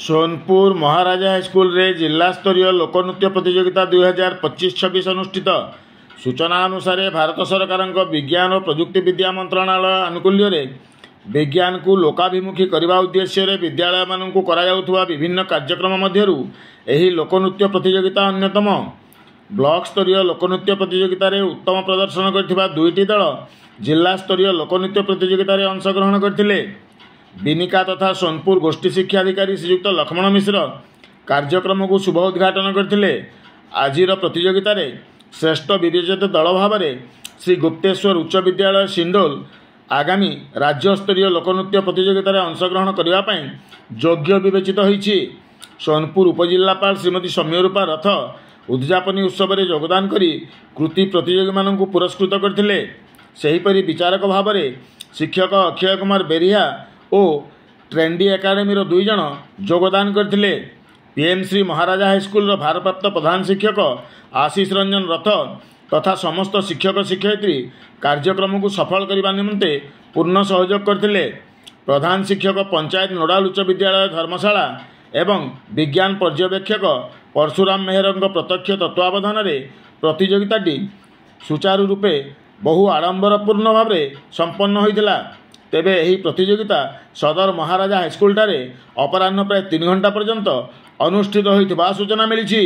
ସୋନପୁର ମହାରାଜା ହାଇସ୍କୁଲରେ ଜିଲ୍ଲାସ୍ତରୀୟ ଲୋକନୃତ୍ୟ ପ୍ରତିଯୋଗିତା 2025-26 ଅନୁଷ୍ଠିତ। ସୂଚନା ଅନୁସାରେ, ଭାରତ ସରକାରଙ୍କ ବିଜ୍ଞାନ ଓ ପ୍ରଯୁକ୍ତି ବିଦ୍ୟା ମନ୍ତ୍ରଣାଳୟ ଆନୁକୂଲ୍ୟରେ ବିଜ୍ଞାନକୁ ଲୋକାଭିମୁଖୀ କରିବା ଉଦ୍ଦେଶ୍ୟରେ ବିଦ୍ୟାଳୟମାନଙ୍କୁ କରାଯାଉଥିବା ବିଭିନ୍ନ କାର୍ଯ୍ୟକ୍ରମ ମଧ୍ୟରୁ ଏହି ଲୋକନୃତ୍ୟ ପ୍ରତିଯୋଗିତା ଅନ୍ୟତମ। ବ୍ଲକ ସ୍ତରୀୟ ଲୋକନୃତ୍ୟ ପ୍ରତିଯୋଗିତାରେ ଉତ୍ତମ ପ୍ରଦର୍ଶନ କରିଥିବା ଦୁଇଟି ଦଳ ଜିଲ୍ଲାସ୍ତରୀୟ ଲୋକନୃତ୍ୟ ପ୍ରତିଯୋଗିତାରେ ଅଂଶଗ୍ରହଣ କରିଥିଲେ। ବିନିକା ତଥା ସୋନପୁର ଗୋଷ୍ଠୀ ଶିକ୍ଷାଧିକାରୀ ଶ୍ରୀଯୁକ୍ତ ଲକ୍ଷ୍ମଣ ମିଶ୍ର କାର୍ଯ୍ୟକ୍ରମକୁ ଶୁଭ ଉଦ୍ଘାଟନ କରିଥିଲେ। ଆଜିର ପ୍ରତିଯୋଗିତାରେ ଶ୍ରେଷ୍ଠ ବିବେଚିତ ଦଳ ଭାବରେ ଶ୍ରୀ ଗୁପ୍ତେଶ୍ୱର ଉଚ୍ଚ ବିଦ୍ୟାଳୟ, ସିଣ୍ଡୋଲ ଆଗାମୀ ରାଜ୍ୟସ୍ତରୀୟ ଲୋକନୃତ୍ୟ ପ୍ରତିଯୋଗିତାରେ ଅଂଶଗ୍ରହଣ କରିବା ପାଇଁ ଯୋଗ୍ୟ ବିବେଚିତ ହୋଇଛି। ସୋନପୁର ଉପଜିଲ୍ଲାପାଳ ଶ୍ରୀମତୀ ସୌମ୍ୟରୂପା ରଥ ଉଦଯାପନୀ ଉତ୍ସବରେ ଯୋଗଦାନ କରି କୃତି ପ୍ରତିଯୋଗୀମାନଙ୍କୁ ପୁରସ୍କୃତ କରିଥିଲେ। ସେହିପରି ବିଚାରକ ଭାବରେ ଶିକ୍ଷକ ଅକ୍ଷୟ କୁମାର ବେରିହା ଓ ଟ୍ରେଣ୍ଡି ଏକାଡେମୀର 2 ଜଣ ଯୋଗଦାନ କରିଥିଲେ। ପିଏମ୍ ଶ୍ରୀ ମହାରାଜା ହାଇସ୍କୁଲର ଭାରପ୍ରାପ୍ତ ପ୍ରଧାନ ଶିକ୍ଷକ ଆଶିଷ ରଞ୍ଜନ ରଥ ତଥା ସମସ୍ତ ଶିକ୍ଷକ ଶିକ୍ଷୟିତ୍ରୀ କାର୍ଯ୍ୟକ୍ରମକୁ ସଫଳ କରିବା ନିମନ୍ତେ ପୂର୍ଣ୍ଣ ସହଯୋଗ କରିଥିଲେ। ପ୍ରଧାନ ଶିକ୍ଷକ, ପଞ୍ଚାୟତ ନୋଡାଲ ଉଚ୍ଚ ବିଦ୍ୟାଳୟ, ଧର୍ମଶାଳା ଏବଂ ବିଜ୍ଞାନ ପର୍ଯ୍ୟବେକ୍ଷକ ପରଶୁରାମ ମେହେରଙ୍କ ପ୍ରତ୍ୟକ୍ଷ ତତ୍ତ୍ୱାବଧାନରେ ପ୍ରତିଯୋଗିତାଟି ସୁଚାରୁ ରୂପେ ବହୁ ଆଡ଼ମ୍ବରପୂର୍ଣ୍ଣ ଭାବରେ ସମ୍ପନ୍ନ ହୋଇଥିଲା। ତେବେ ଏହି ପ୍ରତିଯୋଗିତା ସଦର ମହାରାଜା ହାଇସ୍କୁଲଠାରେ ଅପରାହ୍ନ ପ୍ରାୟ 3 ଘଣ୍ଟା ପର୍ଯ୍ୟନ୍ତ ଅନୁଷ୍ଠିତ ହୋଇଥିବା ସୂଚନା ମିଳିଛି।